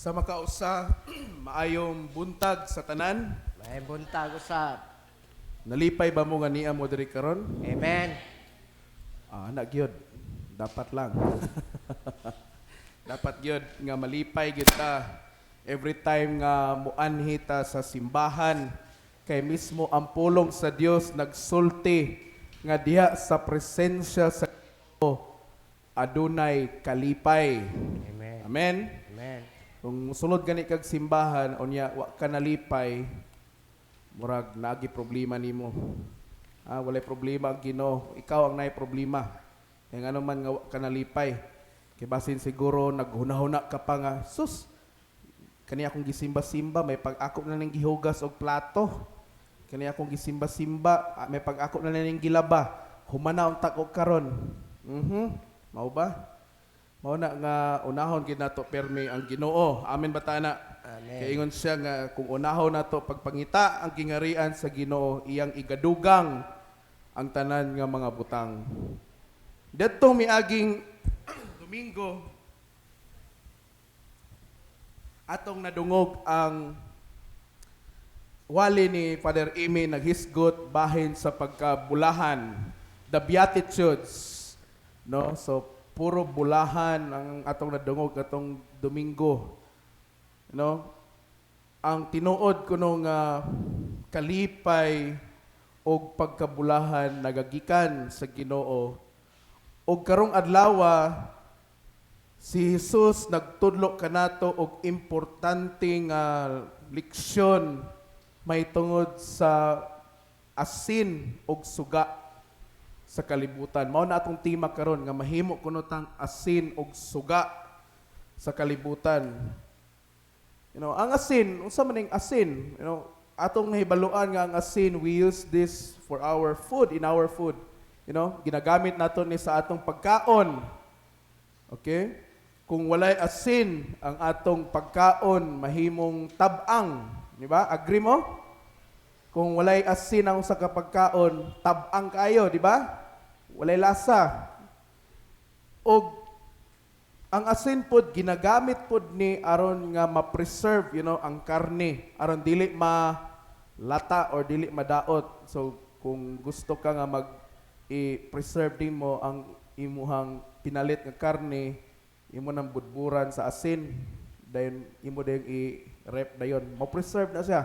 Sa makausa, maayong buntag sa tanan. May buntag usab. Nalipay ba mo nga nia mo diri karon? Amen. Ah, ana gyud. Dapat lang. Dapat gyud nga malipay gyud ta every time nga muanhi ta sa simbahan kay mismo ang pulong sa Dios nagsulti nga diha sa presensya sa Ginoo adunay kalipay. Amen. Amen. Amen. Kung musulod gani kag simbahan unya wa ka nalipay, murag naagi problema nimo. Ah, walay problema ang Ginoo, ikaw ang naay problema. Kay ngano man nga wa ka nalipay? Kay basin siguro naghunahuna ka pa nga, "Sus, kani akong gisimba-simba, may pag-ako na ning gihugas og plato. Kani akong gisimba-simba, ah, may pag-ako na ning gilaba. Humana unta ko karon." Mao ba? Mao na nga unahon gid nato permi ang Ginoo. Amen ba ta na? Amen. Kay ingon siya nga kung unahon nato pagpangita ang gingarian sa Ginoo, iyang igadugang ang tanan nga mga butang. Dadtong miaging Domingo, atong nadungog ang wali ni Father Amy naghisgot bahin sa pagkabulahan, the Beatitudes, no? So puro bulahan ang atong nadungog atong Domingo, no? Ang tinuod kuno nga kalipay og pagkabulahan nagagikan sa Ginoo. Og karong adlaw, si Jesus nagtudlo kanato og importante nga leksyon may tungod sa asin og suga sa kalibutan. Mao na atong tema karon nga mahimo kuno tang asin og suga sa kalibutan. Ang asin, unsa man ning asin? Atong nahibaluan nga ang asin, we use this for our food, in our food. Ginagamit nato ni sa atong pagkaon. Okay? Kung walay asin ang atong pagkaon, mahimong tab-ang, di ba? Agree mo? Kung walay asin ang usa ka pagkaon, tab-ang kayo, di ba? Walay lasa. Og ang asin pod ginagamit pod ni aron nga ma-preserve, ang karne aron dili malata or dili madaot. So kung gusto ka nga mag i-preserve nimo ang imuhang pinalit nga karne, imo nang budburan sa asin, dayon imo dayon i-ref dayon, mo-preserve na siya.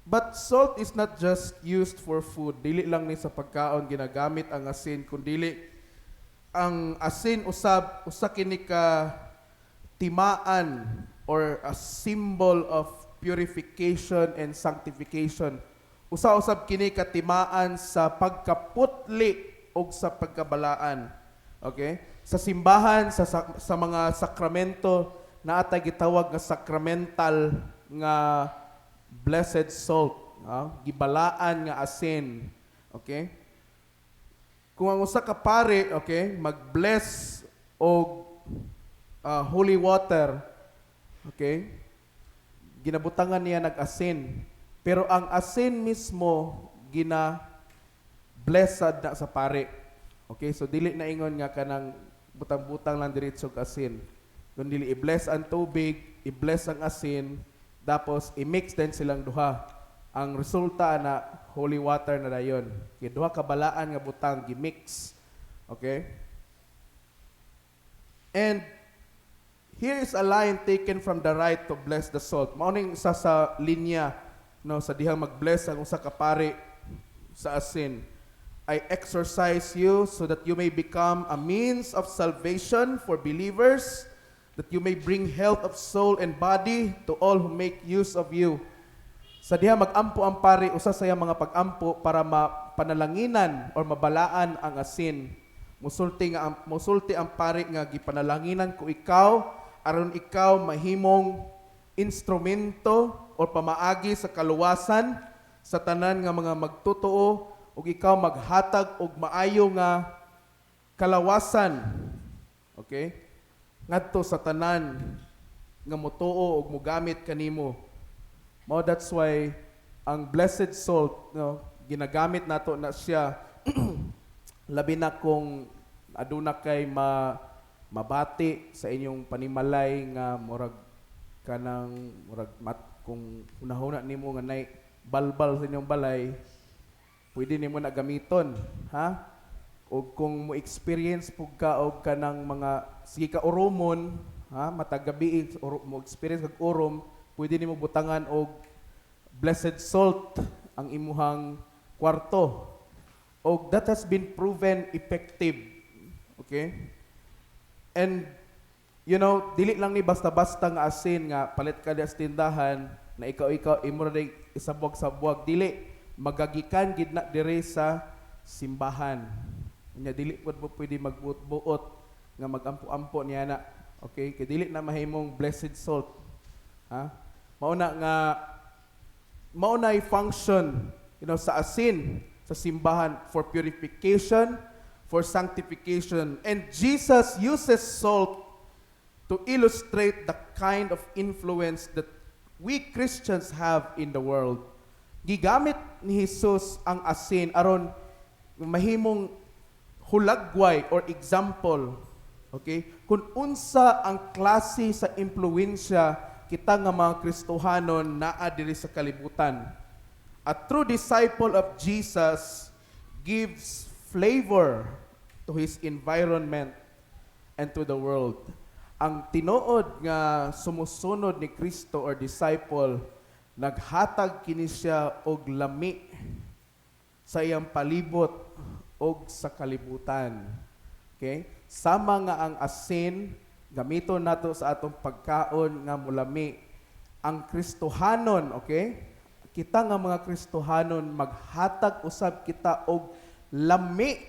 But salt is not just used for food. Dili lang ni sa pagkaon ginagamit ang asin, kundili ang asin usab usa kini ka timaan or a symbol of purification and sanctification. Usa usab kini ka timaan sa pagkaputli og sa pagkabalaan. Okay? Sa simbahan, sa mga sakramento, naa tay gitawag nga sacramental nga blessed salt, ah, gibalaan nga asin. Okay? Kung ang usa ka pare, okay, mag-bless og holy water, okay? Ginabutangan niya nag-asin. Pero ang asin mismo gina blessed na sa pare. Okay, so dili na ingon nga kanang butang-butang lang diretso og asin. Kun dili i-bless ang tubig, i-bless ang asin, tapos i-mix din silang duha. Ang resulta na holy water na dayon. Kay duha ka balaan nga butang gi-mix. Okay? And here is a line taken from the rite to bless the salt. Mao ning isa sa linya, no, sa dihang mag-bless ang usa ka pari sa asin. "I exercise you so that you may become a means of salvation for believers, that you may bring health of soul and body to all who make use of you." Sa diha mag-ampo ang pari, usa sa iyang mga pag-ampo para mapanalanginan or mabalaan ang asin. Musulti ang pari nga gipanalanginan ko ikaw aron ikaw mahimong instrumento or pamaagi sa kaluwasan sa tanan nga mga magtotoo ug ikaw maghatag og maayo nga kalawasan. Okay? Ngadto sa tanan nga motuo ug mogamit kanimo. Mao that's why ang blessed salt, no, ginagamit nato na siya labi na kung aduna kay ma mabati sa inyong panimalay nga murag kanang murag mat, kung hunahuna nimo nga nay balbal sa inyong balay, pwede nimo na gamiton, ha? O kung mo experience pug ka og kanang mga sige ka urumon, ha, matag gabi mo experience kag urom, pwede nimo butangan og blessed salt ang imuhang kwarto. Og that has been proven effective. Okay? And dili lang ni basta-basta nga asin nga palit ka sa tindahan na ikaw-ikaw imo ra day isabwag-sabwag, dili magagikan gid na diri sa simbahan. Unya dili pud mo pwede magbuot-buot nga magampo-ampo niya na. Okay? Kay dili na mahimong blessed salt. Ha? Mao na nga mao na function sa asin sa simbahan for purification, for sanctification. And Jesus uses salt to illustrate the kind of influence that we Christians have in the world. Gigamit ni Jesus ang asin aron mahimong hulagway or example. Okay? Kung unsa ang klase sa impluwensya kita nga mga Kristohanon naa diri sa kalibutan. A true disciple of Jesus gives flavor to his environment and to the world. Ang tinuod nga sumusunod ni Kristo or disciple, naghatag kini siya og lami sa iyang palibot og sa kalibutan. Okay? Sama nga ang asin gamiton nato sa atong pagkaon nga mulami. Ang Kristohanon, okay? Kita nga mga Kristohanon, maghatag usab kita og lami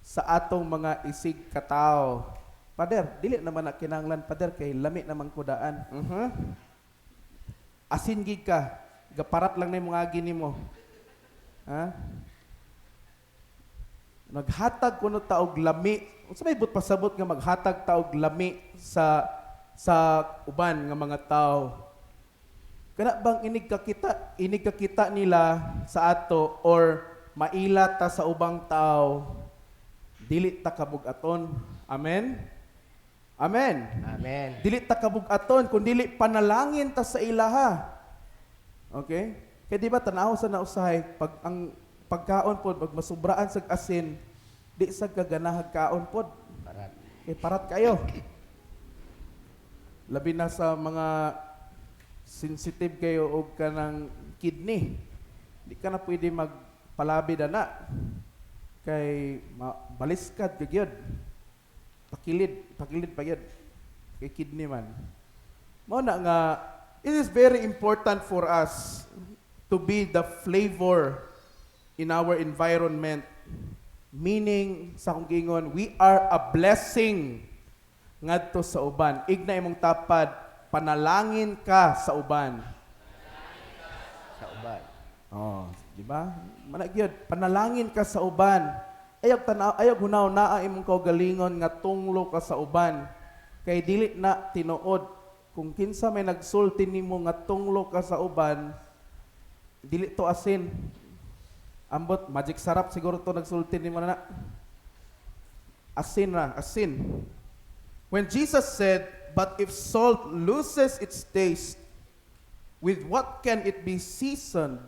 sa atong mga isig katawo. "Pader, dili naman na kinahanglan, pader, kay lami naman ko daan." Asin gid ka. Gaparat lang na yung mga agi nimo. Ha? Naghatag kuno ta og lami. Unsa may but pasabot nga maghatag ta og lami sa uban nga mga tao? Kana bang inig kakita nila sa ato or maila ta sa ubang tao, dili ta kabug-aton? Amen. Amen. Amen. Dili ta kabug-aton kun dili panalangin ta sa ilaha. Okay? Kay di ba tanaw sa nausahay pag ang pagkaon pod pag masubraan sa asin, di sa kaganahag kaon pod. Parat. Kay parat kayo. Labi na sa mga sensitive kayo og kanang kidney. Di ka na pwede magpalabi na. Kay baliskad ka gyud. Pakilid, pakilid pa gyud. Kay kidney man. Mao na nga it is very important for us to be the flavor in our environment. Meaning, sa akong giingon, we are a blessing ngadto sa uban. Igna imong tapad, panalangin ka sa uban. Sa uban. Oh, di ba? Mana gyud, panalangin ka sa uban. Ayaw tanaw, ayaw hunaw naa imong kaugalingon nga tunglo ka sa uban. Kay dili na tinuod kung kinsa may nagsulti nimo nga tunglo ka sa uban, dili to asin. Ambot, Magic Sarap siguro to nagsulti nimo na. Asin ra, asin. When Jesus said, "But if salt loses its taste, with what can it be seasoned?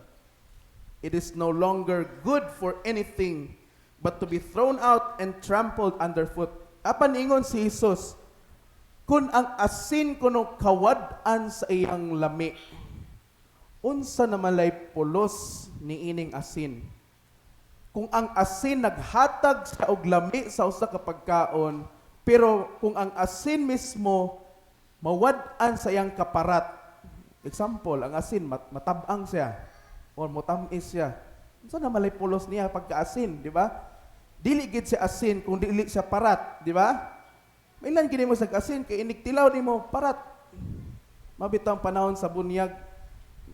It is no longer good for anything but to be thrown out and trampled underfoot." Apan ingon si Jesus, kung ang asin kuno kawad-an sa iyang lami, unsa na malay pulos ni ining asin? Kung ang asin naghatag sa og lami sa usa ka pagkaon, pero kung ang asin mismo mawad-an sa iyang kaparat. Example, ang asin matabang siya or motamis siya. Unsa na malay pulos niya pagkaasin, di ba? Dili gid siya asin kung dili siya parat, di ba? Mailan gini mo sa asin kay inig tilaw nimo parat. Mabitaw ang panahon sa bunyag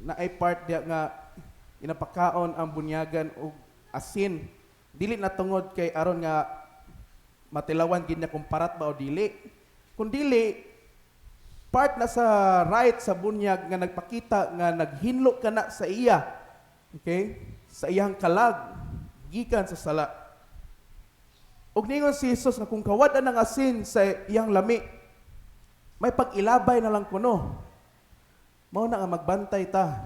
na ay part diya nga inapakaon ang bunyagan og asin. Dili na tungod kay aron nga matilawan gid niya kung parat ba o dili. Kung dili, part na sa right sa bunyag nga nagpakita nga naghinlo ka na sa iya. Okay? Sa iyang kalag gikan sa sala. Ug ningon si Jesus nga kung kawad-an ang asin sa iyang lami, may pag-ilabay na lang kuno. Mao na nga magbantay ta.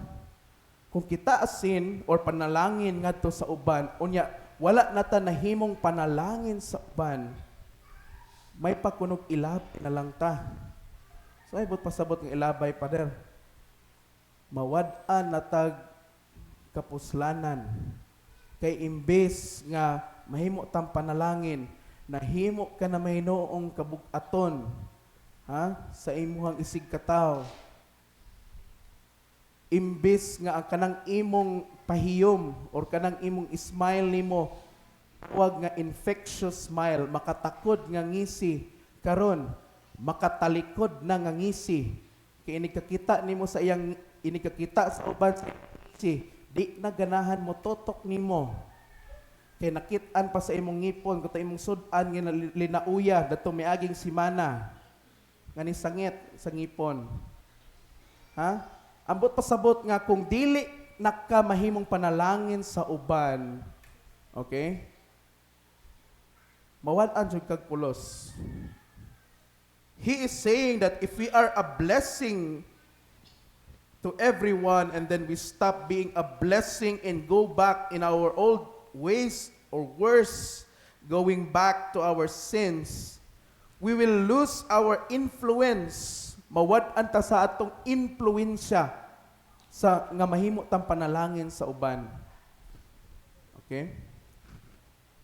Kung kita asin or panalangin ngadto sa uban, unya wala na ta nahimong panalangin sa uban, may pakunog ilabay na lang ta. So ay, buot pasabot ng ilabay, Pader? Mawad-an na tag kapuslanan. Kay imbes nga mahimo tang panalangin, nahimo ka na mahinoong kabug-aton, ha, sa imuhang isig kataw. Imbes nga ang kanang imong pahiyom or kanang imong smile nimo wag nga infectious smile, makatakod nga ngisi, karon makatalikod na nga ngisi, kay inikakita nimo sa iyang, inikakita sa uban sa ngisi, di na ganahan mo totok nimo kay nakit-an pa sa imong ngipon kuto imong sud-an nga linauya dato miaging simana nga ni sangit sa ngipon, ha. Ambot pasabot nga kung dili naka mahimong panalangin sa uban, okay, mawad-an jud kag pulos. He is saying that if we are a blessing to everyone and then we stop being a blessing and go back in our old ways or worse, going back to our sins, we will lose our influence. Mawad-an ta sa atong impluensya sa nga mahimo tang panalangin sa uban. Okay?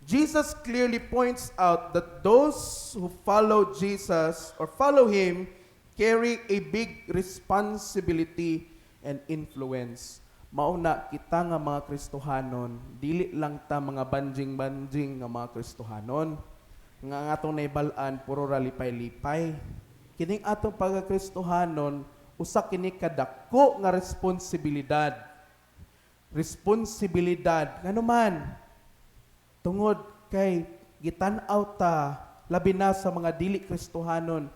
Jesus clearly points out that those who follow Jesus or follow Him carry a big responsibility and influence. Mauna kita nga mga Kristohanon, dili lang ta mga banjing-banjing nga mga Kristohanon. Nga ang atong naibal-an puro ra lipay-lipay. Kining atong pagka-Kristohanon, usa kini kadako nga responsibilidad. Responsibilidad ngano man? Tungod kay gitan-aw ta, labi na sa mga dili Kristohanon,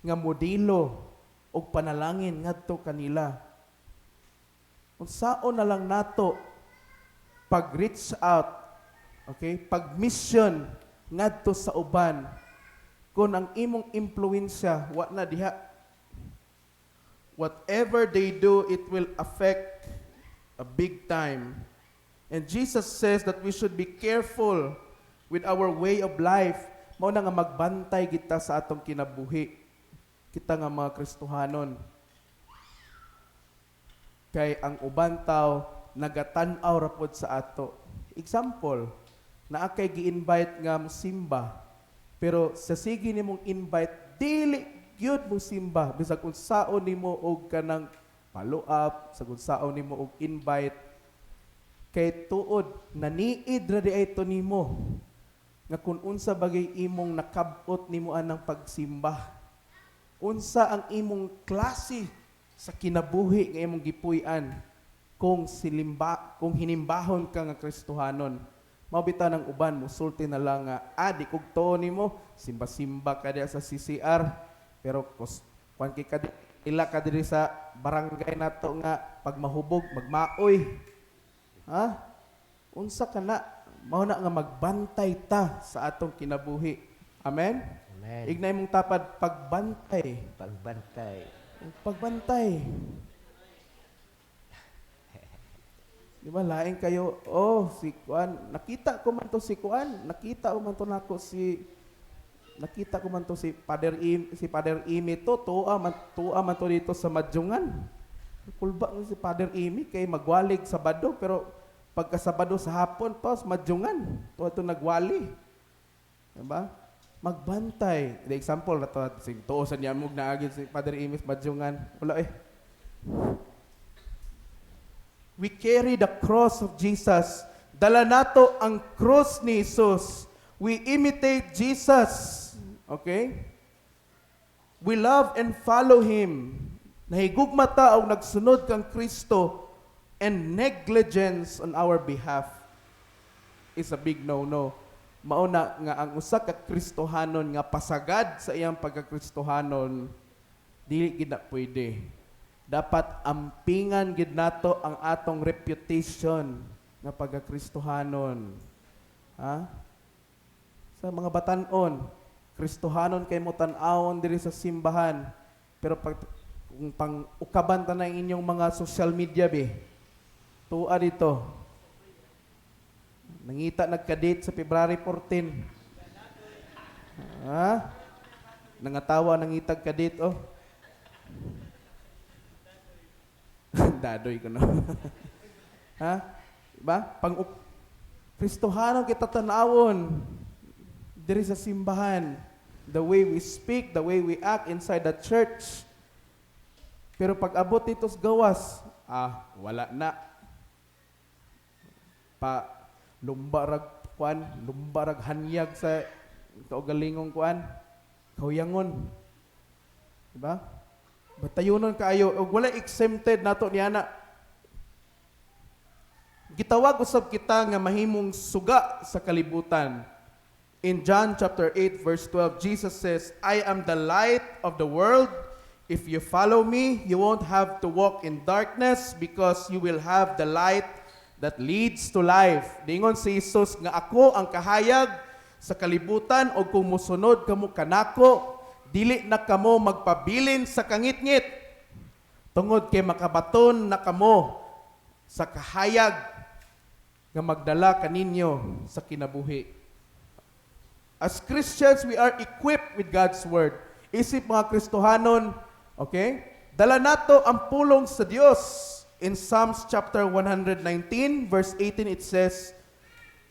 nga modelo og panalangin ngadto kanila. Unsaon na lang nato pag reach out, okay, pag mission ngadto sa uban kung ang imong impluwensya wa na diha? Whatever they do, it will affect a big time. And Jesus says that we should be careful with our way of life. Mao na nga magbantay kita sa atong kinabuhi. Kita nga mga Kristohanon. Kay ang uban tawo nagatan-aw ra pod sa ato. Example, naa kay gi-invite nga mosimba. Pero sa sige nimong invite, dili gyud mo simba bisag unsaon nimo og kanang follow up, sa unsaon nimo og invite, kay tuod naniid ra di ay to nimo nga kung unsa bagay imong nakab-ot nimo anang pagsimba, unsa ang imong klase sa kinabuhi nga imong gipuy-an kung silimba, kung hinimbahon ka nga Kristohanon. Mao bitaw ng uban musulti na lang nga, "Ah, di kog tuo nimo, simba-simba ka diya sa CCR pero kus kwan kay ka ila ka diri sa barangay nato nga pag mahubog magmaoy." Ha, unsa ka na? Mao na nga magbantay ta sa atong kinabuhi. Amen. Amen. Ignay mong tapad, pagbantay. Pagbantay. Pagbantay. Di ba, lain kayo, oh, si Kuan, nakita ko man to si Kuan, nakita ko man to nako si, nakita ko man to si Father Imi to, tuwa man to dito sa Madjungan. Kulba nga si Father Imi kay magwalig Sabado, pero pagka Sabado sa hapon pa, sa Madjungan, tuwa to nagwali. Diba? Magbantay. The example na to, sing tuo sa niya mog naagin si Father Imi sa Madjungan. Wala eh. We carry the cross of Jesus. Dala nato ang cross ni Jesus. We imitate Jesus. Okay? We love and follow Him. Nahigugma ta og nagsunod kang Kristo, and negligence on our behalf is a big no-no. Mauna nga ang usa ka Kristohanon nga pasagad sa iyang pagka-Kristohanon, dili gid na pwede. Dapat ampingan gid nato ang atong reputation nga pagka-Kristohanon. Ha? Sa mga batanon, Kristohanon kay mo tan-awon diri sa simbahan. Pero pag kung pang ukaban ta na ang inyong mga social media be, tuwa dito. Nangita nagka-date sa February 14. Ha? Nangatawa nangitag ka-date, oh. Dadoy ko, no. Ha? Diba? Pang Kristohanon kita tanawon diri sa simbahan. The way we speak, the way we act inside the church. Pero pag abot dito sa gawas, wala na. Pa lumbarag kuan, lumbarag hanyag sa kaugalingong kuan, kauyangon. Diba? Batayunon kaayo og wala exempted nato niana. Gitawag usab kita nga mahimong suga sa kalibutan. In John chapter 8 verse 12, Jesus says, "I am the light of the world. If you follow me, you won't have to walk in darkness because you will have the light that leads to life." Dingon si Jesus nga ako ang kahayag sa kalibutan o kung musunod kamo kanako, dili na kamo magpabilin sa kangitngit. Tungod kay makabaton na kamo sa kahayag nga magdala kaninyo sa kinabuhi. As Christians, we are equipped with God's Word. Isip mga Kristohanon, okay? Dala nato ang pulong sa Dios. In Psalms chapter 119, verse 18, it says,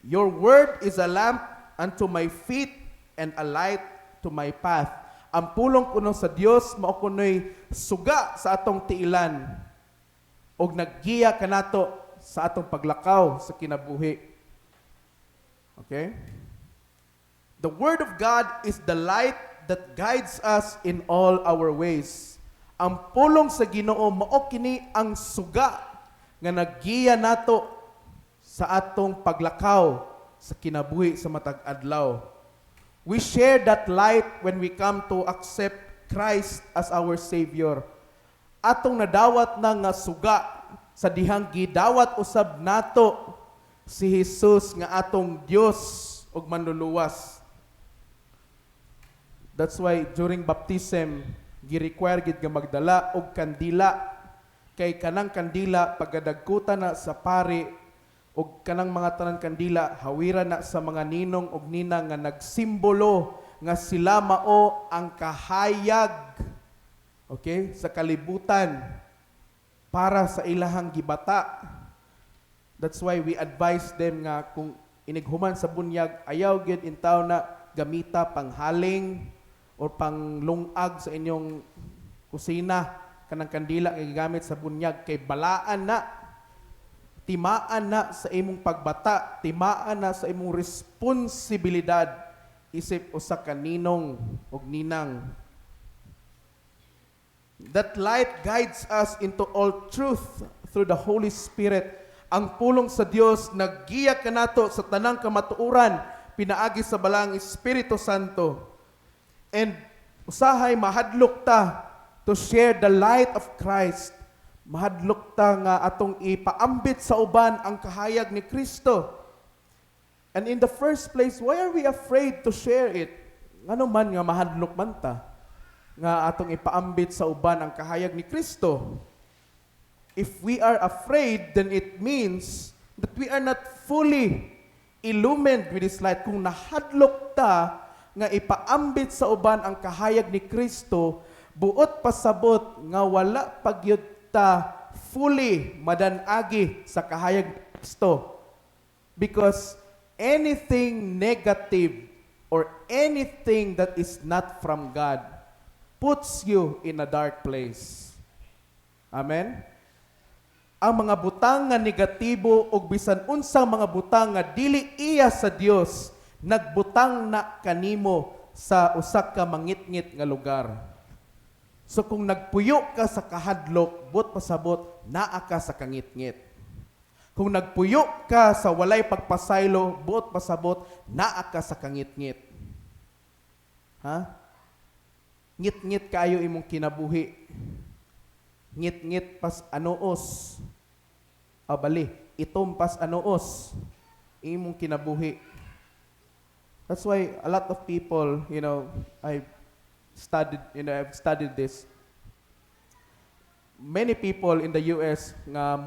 "Your word is a lamp unto my feet and a light to my path." Ang pulong kuno sa Dios mao kuno'y suga sa atong tiilan og naggiya kanato sa atong paglakaw sa kinabuhi. Okay? The Word of God is the light that guides us in all our ways. Ang pulong sa Ginoo mao kini ang suga nga naggiya nato sa atong paglakaw sa kinabuhi sa matag adlaw. We share that light when we come to accept Christ as our Savior. Atong nadawat na nga suga sa dihang gidawat usab nato si Jesus nga atong Dios ug Manluluwas. That's why during baptism, gi-require gid nga magdala og kandila kay kanang kandila pagadagkutan na sa pari og kanang mga tanan kandila hawira na sa mga ninong og ninang nga nagsimbolo nga sila mao ang kahayag, okay, sa kalibutan para sa ilahang gibata. That's why we advise them nga kung inighuman sa bunyag, ayaw gyud intaw na gamita panghaling or panglungag sa inyong kusina kanang kandila nga gigamit sa bunyag kay balaan na, timaan na sa imong pagbata, timaan na sa imong responsibilidad isip usa ka ninong ug ninang. That light guides us into all truth through the Holy Spirit. Ang pulong sa Dios naggiya kanato sa tanang kamatuoran pinaagi sa Balaang Espiritu Santo. And usahay mahadlok ta to share the light of Christ. Mahadlok ta nga atong ipaambit sa uban ang kahayag ni Kristo. And in the first place, why are we afraid to share it? Ngano man nga mahadlok man ta nga atong ipaambit sa uban ang kahayag ni Kristo? If we are afraid, then it means that we are not fully illumined with His light. Kung nahadlok ta nga ipaambit sa uban ang kahayag ni Kristo, buot pasabot nga wala pagyud ta fully madanagi sa kahayag ni Kristo. Because anything negative or anything that is not from God puts you in a dark place. Amen? Ang mga butang nga negatibo ug bisan unsang mga butang nga dili iya sa Dios, nagbutang na kanimo sa usa ka mangitngit nga lugar. So kung nagpuyo ka sa kahadlok, buot pasabot naa ka sa kangitngit. Kung nagpuyo ka sa walay pagpasaylo, buot pasabot naa ka sa kangitngit. Ha? Ngit-ngit kaayo imong kinabuhi. Ngit-ngit pas anuos. Ah, bali, itom pas anuos imong kinabuhi. That's why a lot of people, I've studied this. Many people in the US nga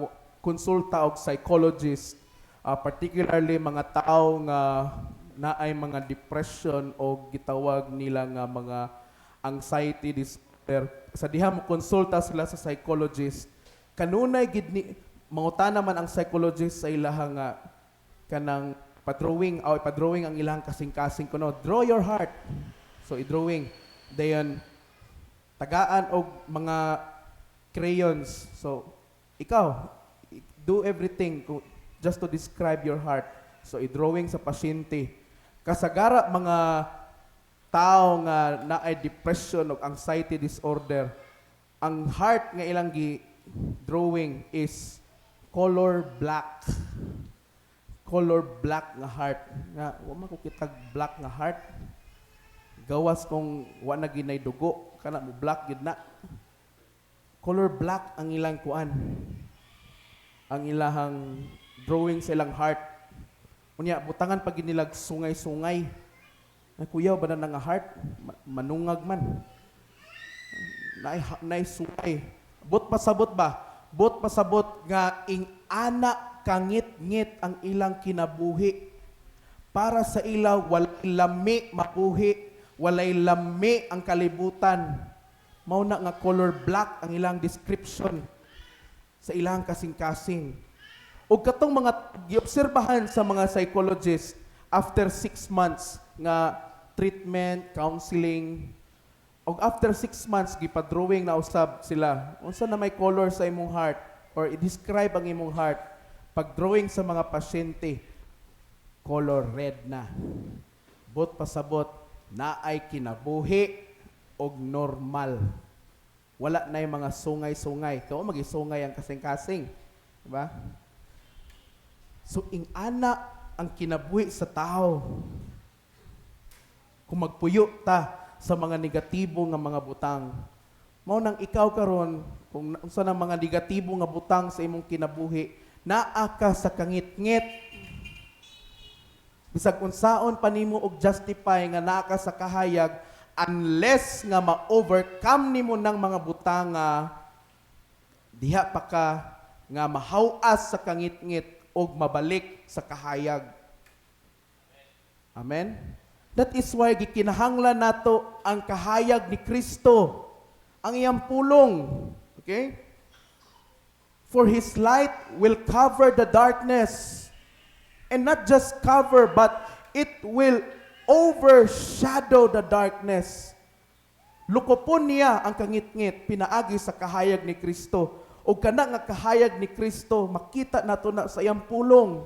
konsulta og psychologist, particularly mga tao nga naay mga depression o gitawag nila nga mga anxiety disorder. Sa diha mo konsulta sila sa psychologist, kanunay gid ni mangutana man ang psychologist sa ilaha nga kanang pa-drawing o pa-drawing ang ilang kasing-kasing kuno. "Draw your heart." So i-drawing. Dayon tagaan og mga crayons. So ikaw do everything just to describe your heart. So i-drawing sa pasyente. Kasagara mga tao nga naay depression o anxiety disorder, ang heart nga ilang gi drawing is color black. Color black nga heart. Nga wa man ko kitag black nga heart. Gawas kung wa na ginay dugo, kana mo black gid na. Color black ang ilang kuan. Ang ilahang drawing sa ilang heart. Unya butangan pa gid nilag sungay-sungay. Ay, kuyaw ba na nga heart? Manungag man. Naay sungay. Buot pasabot ba? Buot pasabot nga ing-ana kangit-ngit ang ilang kinabuhi. Para sa ila, walay lami mabuhi, walay lami ang kalibutan. Mao na nga color black ang ilang description sa ilang kasing-kasing. O katong mga giobserbahan sa mga psychologist after 6 months nga treatment, counseling, og after 6 months gipa-drawing na usab sila. Unsa na may color sa imong heart or i-describe ang imong heart? Pag-drawing sa mga pasyente, color red na. Buot pasabot, naay kinabuhi og normal. Wala na yung mga sungay-sungay. Kaya magisungay ang kasing-kasing. Diba? So, ing-ana ang kinabuhi sa tao. Kung magpuyo ta sa mga negatibo nga mga butang, mao nang ikaw karon, kung unsa nang mga negatibo nga butang sa imong kinabuhi, naa ka sa kangitngit. Bisag unsaon pa nimo og justify nga naa ka sa kahayag, unless nga ma-overcome nimo ng mga butang nga diha pa ka nga mahaw-as sa kangitngit og mabalik sa kahayag. Amen? That is why gikinahanglan nato ang kahayag ni Kristo, ang iyang pulong. Okay? For His light will cover the darkness. And not just cover, but it will overshadow the darkness. Lukopon niya ang kangitngit pinaagi sa kahayag ni Kristo. O kana nga kahayag ni Kristo, makita nato na sa iyang pulong.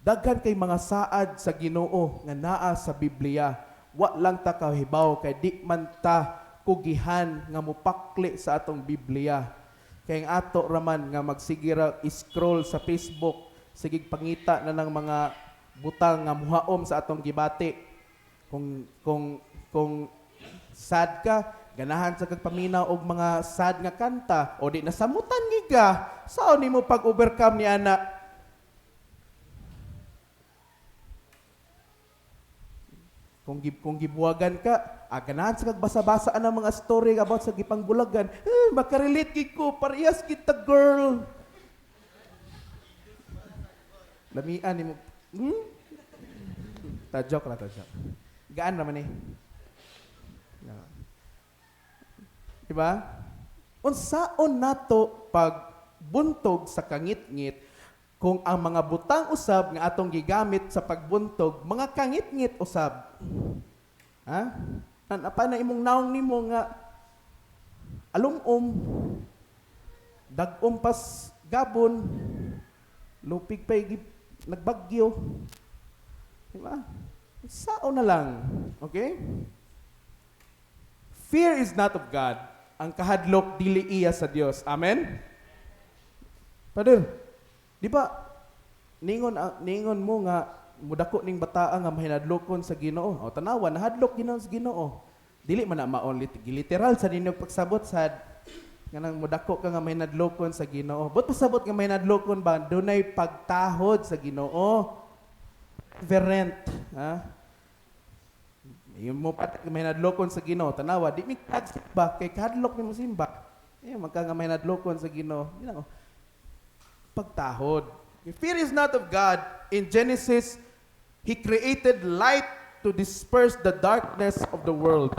Daghan kay mga saad sa Ginoo nga naa sa Biblia. Wa lang ta kahibaw kay di man ta kugihan nga mupakli sa atong Biblia. Kay ang ato raman nga magsige ra scroll sa Facebook, sige pangita na ng mga butang nga muhaom sa atong gibati. Kung sad ka, ganahan sa kag paminaw og mga sad nga kanta, o di nasamutan gid ka, sao nimo pag-overcome ni ana? Kung gibuwagan ka, ganahan sa kag basa-basa ang mga story about sa gipangbulagan, eh, makarelate gid ko, parehas kita, girl. Lamian nimo. Ta joke ra, ta joke. Gaan naman eh. Yeah. Diba? Unsaon nato pagbuntog sa kangitngit kung ang mga butang usab nga atong gigamit sa pagbuntog, mga kangitngit usab? Ha? Pa na imong naong nimo nga alumom, dag-om pas gabon, lupig pa nagbagyo. Diba? Sao na lang. Okay? Fear is not of God. Ang kahadlok dili iya sa Dios. Amen? Brother, di ba ningon mo nga mudako ning bataa nga mahinadlokon sa Ginoo. O tanawa, nahadlok Ginoo sa Ginoo. Dili man na maon literal sa ninyong pagsabot sad. Kanang mudako ka nga mahinadlokon sa Ginoo. But pasabot nga mahinadlokon ba, dunay pagtahod sa Ginoo. Reverent, ha? Yung mo pa mahinadlokon sa Ginoo, tanawa di mi ba kay kadlok mi mo simba. Eh magka nga mahinadlokon sa Ginoo. Yun ako. Pagtahod. Fear is not of God. In Genesis, He created light to disperse the darkness of the world.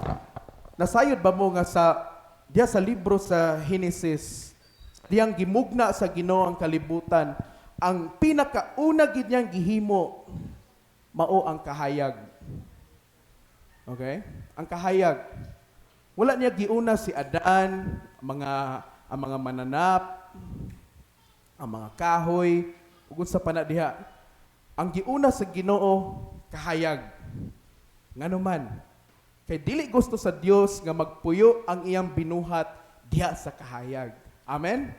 Nasayod ba mo nga sa diya sa libro sa Genesis, diyang gimugna sa Ginoo ang kalibutan, ang pinakauna gid niyang gihimo mao ang kahayag. Okay? Ang kahayag. Wala niya giuna si Adan, ang mga mananap, ang mga kahoy, ug unsa pa na diha. Ang giuna sa Ginoo, kahayag. Ngano man, kay dili gusto sa Dios nga magpuyo ang iyang binuhat diha sa kahayag. Amen?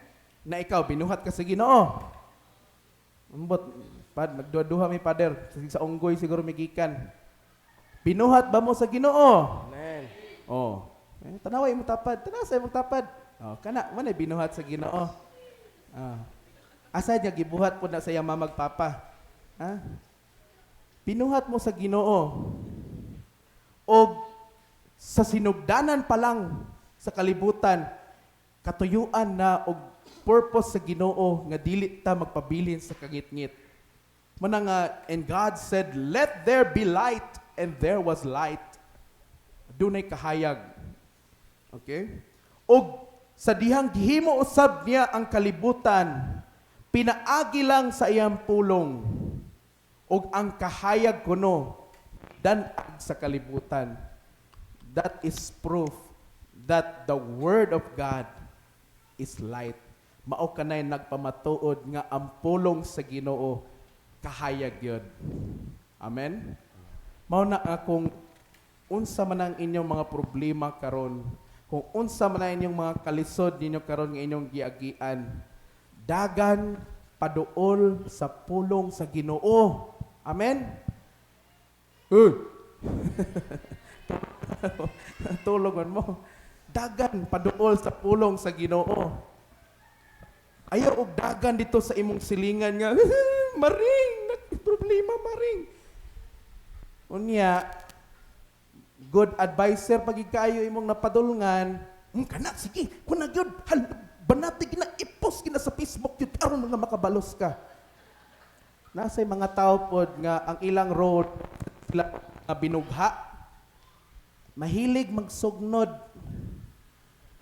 Na ikaw binuhat ka sa Ginoo. Ambot, pad magduha-duha mi, pader, sa unggoy siguro migikan. Binuhat ba mo sa Ginoo? Amen. Oh. Eh, tanawa imong tapad, tanawa sa imong tapad. Oh, kana man ay binuhat sa Ginoo. Ah. Asa niya gibuhat pod na sa iyang mama ug papa? Ha? Binuhat mo sa Ginoo. Og sa sinugdanan pa lang sa kalibutan, katuyuan na og purpose sa Ginoo nga dili ta magpabilin sa kangitngit. Mana nga, "And God said, 'Let there be light,' and there was light." Dunay kahayag. Okay? Og sa dihang gihimo usab niya ang kalibutan, pinaagi lang sa iyang pulong, og ang kahayag kuno dan-ag sa kalibutan. That is proof that the word of God is light. Mao kanay nagpamatuod nga ang pulong sa Ginoo kahayag yun. Amen. Mao na nga kung unsa man ang inyong mga problema karon, kung unsa man ang inyong mga kalisod ninyo karon nga inyong giagian, dagan paduol sa pulong sa Ginoo. Amen. Uy. Tulog man mo. Dagan paduol sa pulong sa Ginoo. Ayaw og dagan dito sa imong silingan nga maring problema maring. Unya good advisor pag kaayo imong napadulngan, kana sige, kun na gyud, hal banati gina i-post gina sa Facebook gyud aron mga makabalos ka. Nasay mga tao pod nga ang ilang road sila nga binugha. Mahilig magsugnod.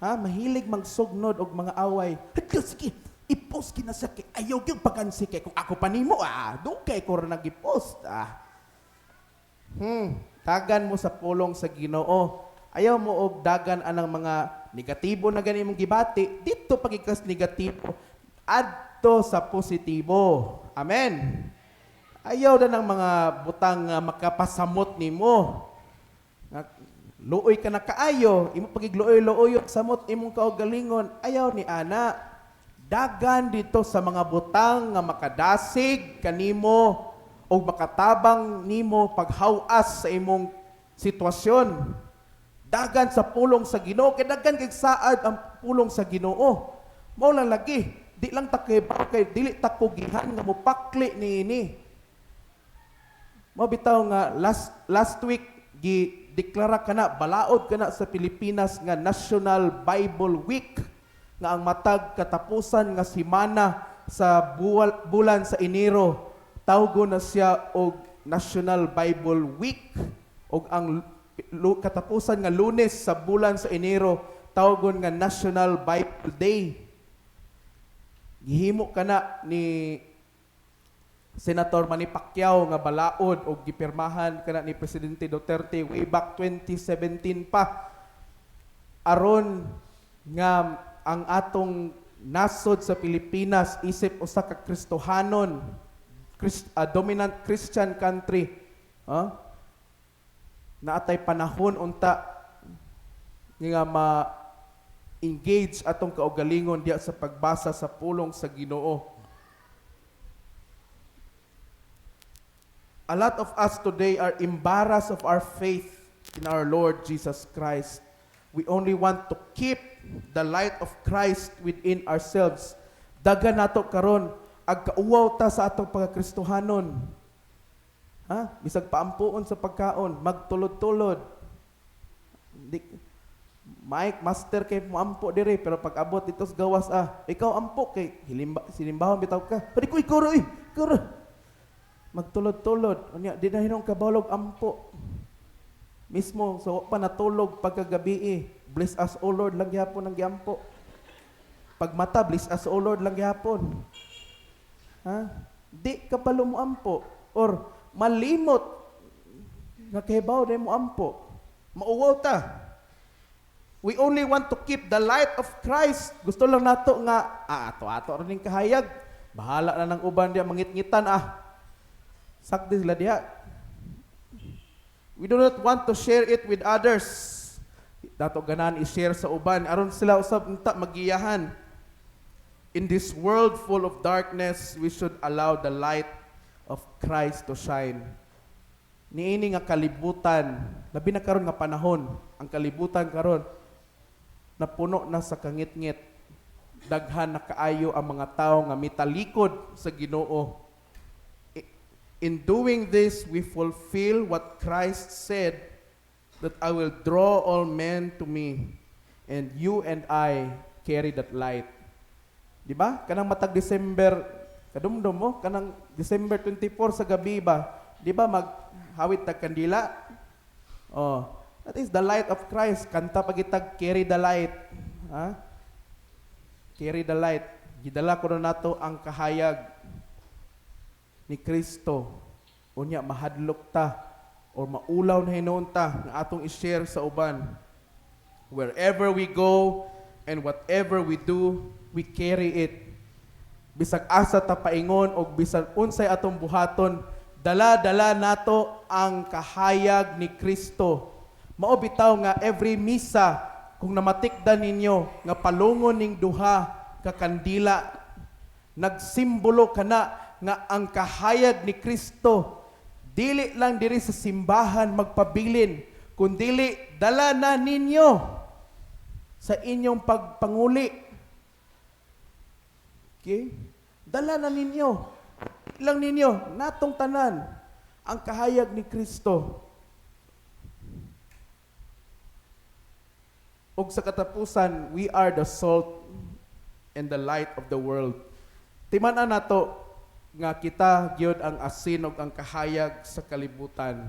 Ha, mahilig magsugnod og mga away. Hadlo, sige, i-post gina sa kay ayaw gyud pagansi kay kung ako pa nimo ah, dugay ko ra nag-post ah. Dagan mo sa pulong sa Ginoo. Ayaw mo og dagan anang mga negatibo na gani imong gibati, dito pagikas negatibo, adto sa positibo. Amen. Ayaw na ng mga butang nga makapasamot nimo. Nga, luoy ka na kaayo, imo pagigluoy-luoy samot imong kaugalingon, ayaw ni ana. Dagan dito sa mga butang nga makadasig kanimo o makatabang nimo paghawas sa imong sitwasyon. Dagan sa pulong sa Ginoo kay dagan kay saad ang pulong sa Ginoo. Mao lang lagi, di lang ta kay kay dili ta kugihan nga mopakli niini. Mao bitaw nga last last week gi deklara kana, balaod kana sa Pilipinas nga National Bible Week, nga ang matag katapusan nga semana sa bulan sa Enero tawgon na siya og National Bible Week, og ang katapusan nga Lunes sa bulan sa Enero tawgon nga National Bible Day. Gihimo kana ni Senator Manny Pacquiao nga balaod og gipirmahan kana ni Presidente Duterte way back 2017 pa, aron nga ang atong nasod sa Pilipinas isip usa ka Kristohanon, dominant Christian country, huh? Naatay panahon unta nga ma engage atong kaugalingon diya sa pagbasa sa pulong sa Ginoo. A lot of us today are embarrassed of our faith in our Lord Jesus Christ. We only want to keep the light of Christ within ourselves. Daghan nato karon ag kauwaw ta sa atong pagkakristohanon. Ha? Bisag paampuon sa pagkaon, magtulod-tulod. Di, Mike, master kay moampo dire, pero pag abot dito sa gawas, ah, ikaw ampo kay hilimba, silimbahon bitaw ka. Pwede ko ikaw ra, eh, ikaw ra. Magtulod-tulod. Unya, di na hinong kabalog ampo. Mismo, so pa natulog pagkagabi eh. "Bless us, O Lord," lang gihapon ang giampo. Pag mata, "Bless us, O Lord," lang gihapon. Ha? Di ka balo mo ampo or malimot nga kahibaw mo ampo. Mauwaw ta. We only want to keep the light of Christ. Gusto lang nato nga, ah, ato-ato rin ning kahayag. Bahala na ng uban diya, mangit-ngitan ah. Sakdi sila diha. We do not want to share it with others. Dato ganan i-share sa uban aron sila usab unta magiyahan. In this world full of darkness, we should allow the light of Christ to shine. Niini nga kalibutan, labi na karon nga panahon, ang kalibutan karon napuno na sa kangitngit. Daghan na kaayo ang mga tao nga mitalikod sa Ginoo. In doing this, we fulfill what Christ said, that "I will draw all men to me," and you and I carry that light. Di ba? Kanang matag December, kadumdum mo, kanang December 24 sa gabi ba? Di ba maghawit tag kandila? Oh, that is the light of Christ. Kanta pagitag "Carry the Light." Ha? Carry the light. Gidala ko na nato ang kahayag ni Kristo. Unya mahadlok ta or maulaw na hinuon ta nga atong i-share sa uban. Wherever we go and whatever we do, we carry it. Bisag asa ta paingon og bisag unsay atong buhaton, dala-dala nato ang kahayag ni Kristo. Mao bitaw nga every misa, kung namatikdan ninyo nga palungon ning duha ka kandila, nagsimbolo kana nga ang kahayag ni Kristo dili lang diri sa simbahan magpabilin, kundili dala na ninyo sa inyong pagpanguli. Okay? Dala na ninyo. Lang ninyo, natong tanan, ang kahayag ni Kristo. Ug sa katapusan, we are the salt and the light of the world. Timan-an nato nga kita gyud ang asin ug ang kahayag sa kalibutan.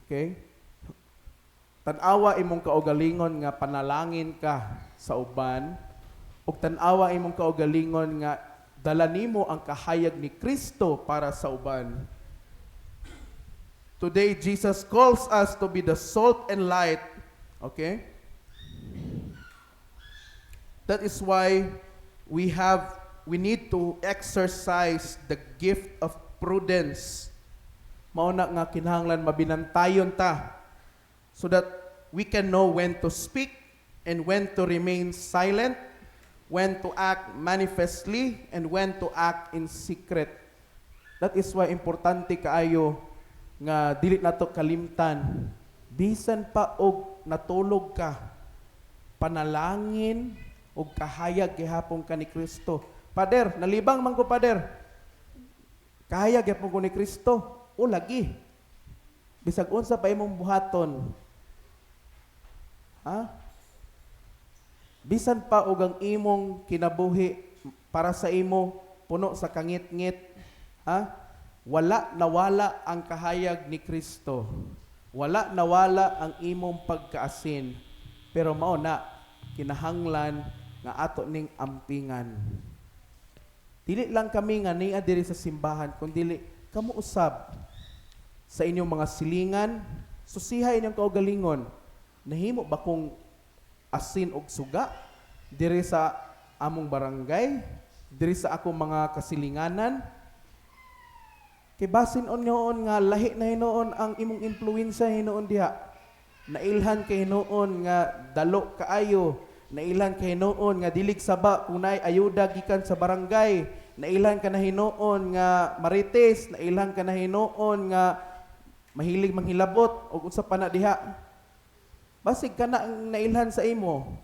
Okay? Tan-awa imong kaugalingon nga panalangin ka sa uban, ug tan-awa imong kaugalingon nga dala nimo ang kahayag ni Kristo para sa uban. Today, Jesus calls us to be the salt and light. Okay? That is why we need to exercise the gift of prudence. Mao na nga kinahanglan mabinantayon ta so that we can know when to speak and when to remain silent, when to act manifestly and when to act in secret. That is why importante kaayo nga dili nato kalimtan, bisan pa og natulog ka, panalangin og kahayag gihapon ka ni Kristo. "Pader, nalibang man ko, pader." Kahayag gihapon ko ni Kristo. O lagi. Bisag unsa pa imong buhaton. Ha? Bisan pa og ang imong kinabuhi para sa imo puno sa kangitngit, ha? Wala nawala ang kahayag ni Kristo. Wala nawala ang imong pagkaasin. Pero mao na kinahanglan nga ato ning ampingan. Dili lang kami nga nia diri sa simbahan, kundi kamo usab sa inyong mga silingan, susihay inyong kaugalingon. Nahimo ba kong asin og suga diri sa among barangay, diri sa akong mga kasilinganan? Kay basin on nga lahi na hinuon ang imong impluwensya hinuon diha. Nailhan kay hinuon nga dalo kaayo, nailhan kay hinuon nga dilig saba kung naay ayuda gikan sa barangay, nailhan ka na hinuon nga marites, nailhan ka na hinuon nga mahilig manghilabot og unsa pa na diha. Basig kana ang nailhan sa imo.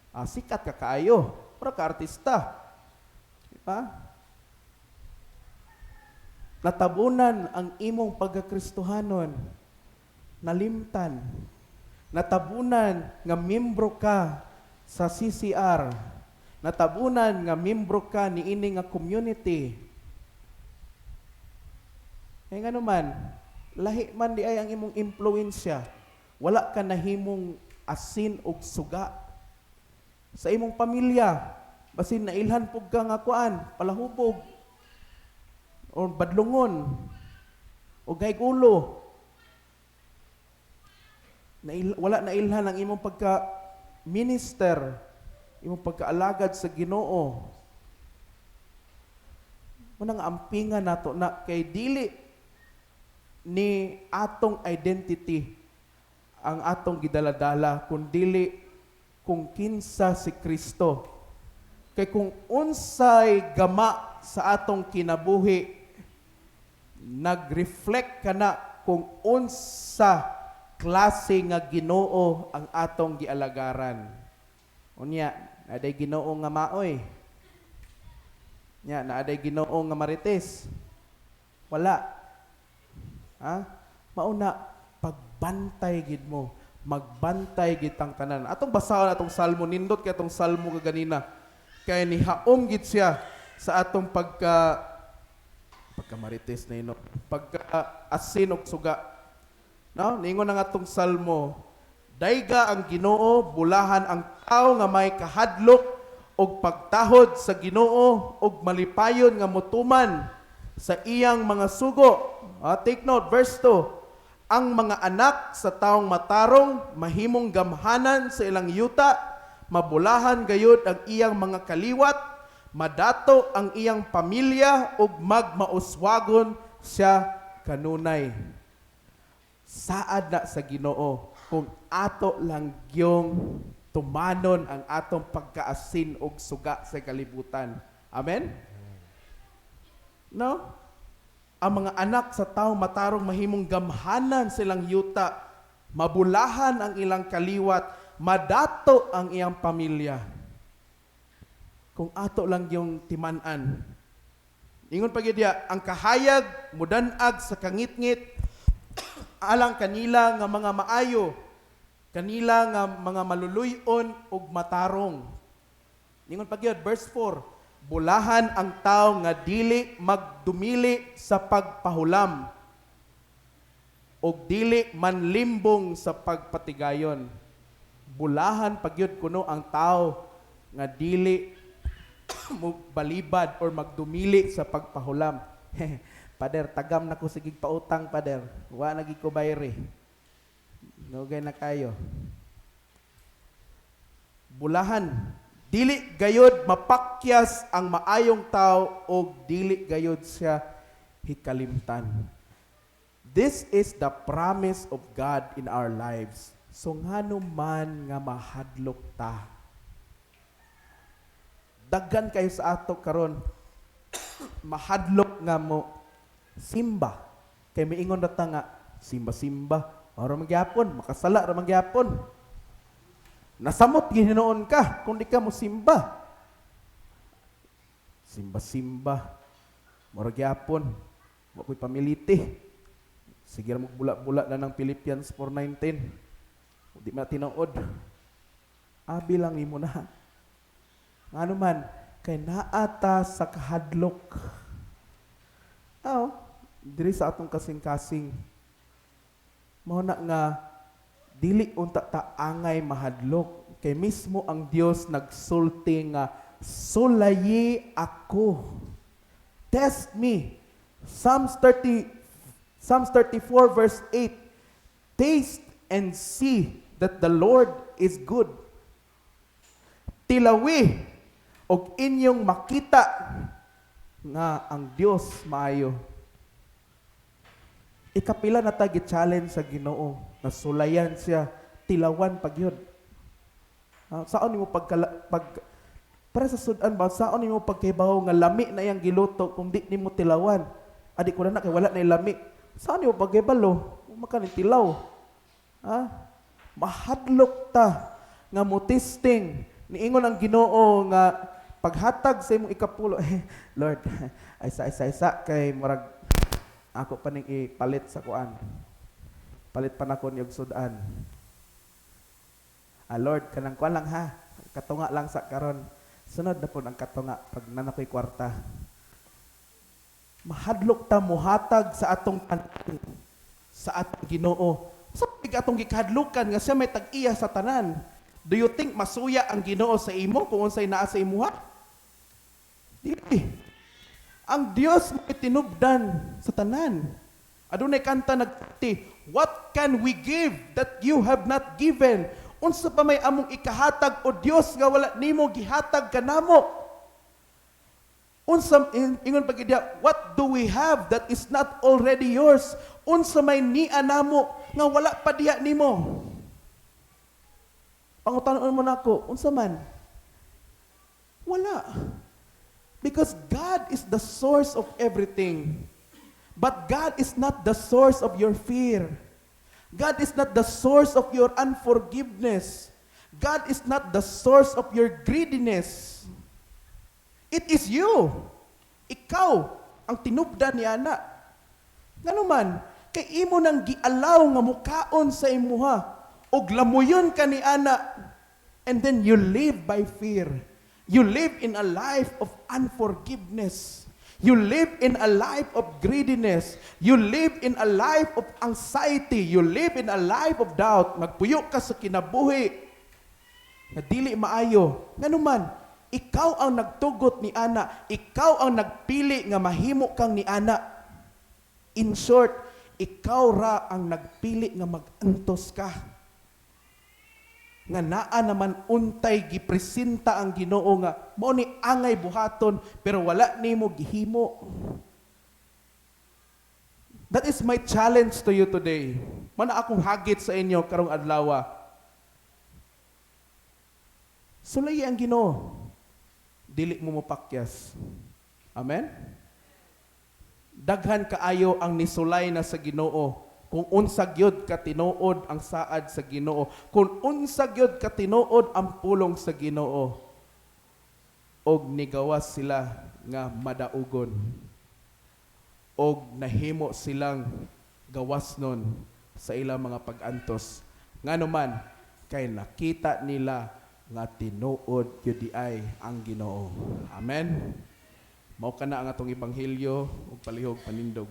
Ah, sikat ka kaayo. Mura ka artista. Di ba? Natabunan ang imong pagkakristohanon. Nalimtan. Natabunan nga membro ka sa CCR. Natabunan nga membro ka niini nga community. Kaya nga naman, lahi man di ay ang imong impluensya. Wala ka nahimong asin og suga. Sa imong pamilya, basin nailhan pug ka nga kuan, palahubog, or badlungon, o gaygulo. Wala nailhan ang imong pagka minister, imong pagkaalagad sa Ginoo. Muna nga ampingan nato na kay dili ni atong identity ang atong gidaladala kun dili kung kinsa si Kristo. Kay kung unsay gama sa atong kinabuhi, nag-reflect ka na kung unsa klase nga Ginoo ang atong gialagaran. Unya, naaday Ginoo nga maoy. Nya, naaday Ginoo nga marites. Wala. Ha? Mauna, pagbantay gid mo. Magbantay gid tang tanan. Atong basahon atong salmo, nindot kay atong salmo kaganina. Kay nihaom gid siya sa atong pagka marites na ino, pagka asin og suga. No? Ningon ang atong salmo, "Dayga ang Ginoo, bulahan ang tao nga may kahadlok og pagtahod sa Ginoo og malipayon nga motuman sa iyang mga sugo." Ah, take note, verse 2. "Ang mga anak sa taong matarong mahimong gamhanan sa ilang yuta, mabulahan gayud ang iyang mga kaliwat, madato ang iyang pamilya ug magmauswagon siya kanunay." Saad na sa Ginoo kung ato lang gyung tumanon ang atong pagkaasin og suga sa kalibutan. Amen? No? Ang mga anak sa tao matarong mahimong gamhanan silang yuta, mabulahan ang ilang kaliwat, madato ang iyang pamilya. Kung ato lang yung timan-an. Ingon pa gyud diya, ang kahayag mudanag sa kangitngit alang kanila nga mga maayo, kanila nga mga maluluy-on ug matarong. Ingon pa gyud, verse 4, "Bulahan ang tao nga dili magdumili sa pagpahulam ug dili manlimbong sa pagpatigayon." Bulahan pagyud kuno ang tao nga dili mo balibad or magdumili sa pagpahulam. "Pader, tagam na ko sigig pautang, pader. Wa na gid ko bayri. Nugay na kayo." Bulahan. Dili gayod mapakyas ang maayong tao o dili gayod siya hikalimtan. This is the promise of God in our lives. So ngano man nga mahadlok ta? Daghan kayo sa ato karon mahadlok nga mo simba. Kay miingon ra ta nga simba simba, ora man gyapon, makasala ra man gyapon. Nasamot gihinoon ka kung di ka mo simba. Simba simba. Mura gyapon. Wa ko'y pamiliti. Sige ra bula-bula na ng Philippians 4:19. Di man tinuod. Abi lang nimo na. Ngano man kay naata sa kahadlok. Aw, diri sa atong kasing-kasing. Mao na nga dili unta ta angay mahadlok kay mismo ang Dios nagsulti nga sulayi ako. Test me. Psalms 30 Psalms 34 verse 8. "Taste and see that the Lord is good." Tilawi og inyong makita nga ang Dios maayo. Ikapila na ta gi-challenge sa Ginoo nga sulayan siya, tilawan pagyud. Ah, saon nimo pag para sa sudan ba, saon nimo pagkibaw nga lami na iyang giluto kung di nimo tilawan? Adi ko na kay wala na lami. Saon nimo pagkibalo? Maka ni tilaw. Ha? Mahadlok ta nga mo testing. Niingon ang Ginoo nga paghatag sa imong ikapulo, eh, Lord, ay sa isa isa kay murag ako pa ning ipalit sa kuan. Palit pa nako ni og sudan. Ah, Lord, kanang kuan lang ha. Katunga lang sa karon. Sunod na pud ang katunga pag naa na ko'y kwarta. Mahadlok ta muhatag sa atong tanan sa atong Ginoo. Sa pig atong gikahadlukan nga siya may tag-iya sa tanan. Do you think masuya ang Ginoo sa imo kung unsay naa sa imuha? Dili. Ang Dios may tinubdan sa tanan. Adunay kanta nagti, "What can we give that you have not given?" Unsa pa may among ikahatag o Dios nga wala nimo gihatag kanamo? Unsa ingon pa gid, "What do we have that is not already yours?" Unsa may nia namo nga wala pa diha nimo? Pangutanon mo nako, unsa man? Wala. Because God is the source of everything. But God is not the source of your fear. God is not the source of your unforgiveness. God is not the source of your greediness. It is you. Ikaw ang tinubdan ni ana. Ngano man, kay imo nang gialaw nga mukaon sa imuha ug lamuyon ka ni ana, and then you live by fear. You live in a life of unforgiveness. You live in a life of greediness. You live in a life of anxiety. You live in a life of doubt. Magpuyo ka sa kinabuhi na dili maayo. Ngano man, ikaw ang nagtugot ni ana. Ikaw ang nagpili nga mahimo kang ni ana. In short, ikaw ra ang nagpili nga mag-antos ka. Nga naa naman untay gipresenta ang Ginoo nga mao ni angay buhaton, pero wala nimo gihimo. That is my challenge to you today. Mao na akong hagit sa inyo karong adlaw. Sulay ang Ginoo. Dili mo mopakyas. Amen? Daghan kaayo ang nisulay na sa Ginoo kung unsa gyud ka tinuod ang saad sa Ginoo, kung unsa gyud ka tinuod ang pulong sa Ginoo, og nigawas sila nga madaugon og nahimo silang gawas nun sa ilang mga pag-antos. Ngano man, kay nakita nila nga tinuod gyud diay ang Ginoo. Amen. Mao kana ang atong ebanghelyo ug palihog panindog.